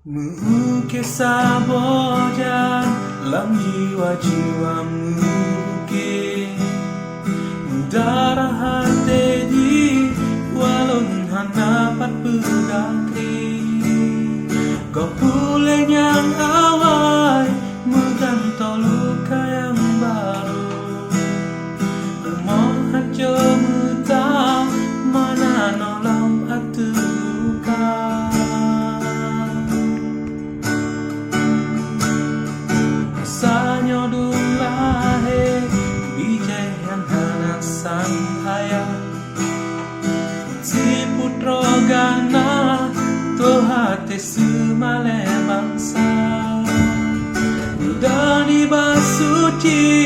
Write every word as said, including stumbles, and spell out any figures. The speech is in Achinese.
Meu-ukée saboh jan lam jiwa-jiwa meu-ukée. Darah até jih walon hana pat peugah kri. Gob puléh nyang awai meugantoe luka nyang barô. Rumoh hanco meuta, mana nolong ateueh luka. Masa nyoe dum lahé, bijéh nyang hana sang ayah. Si putroe gana, toh até seumalée bansa. Muda nibak suci,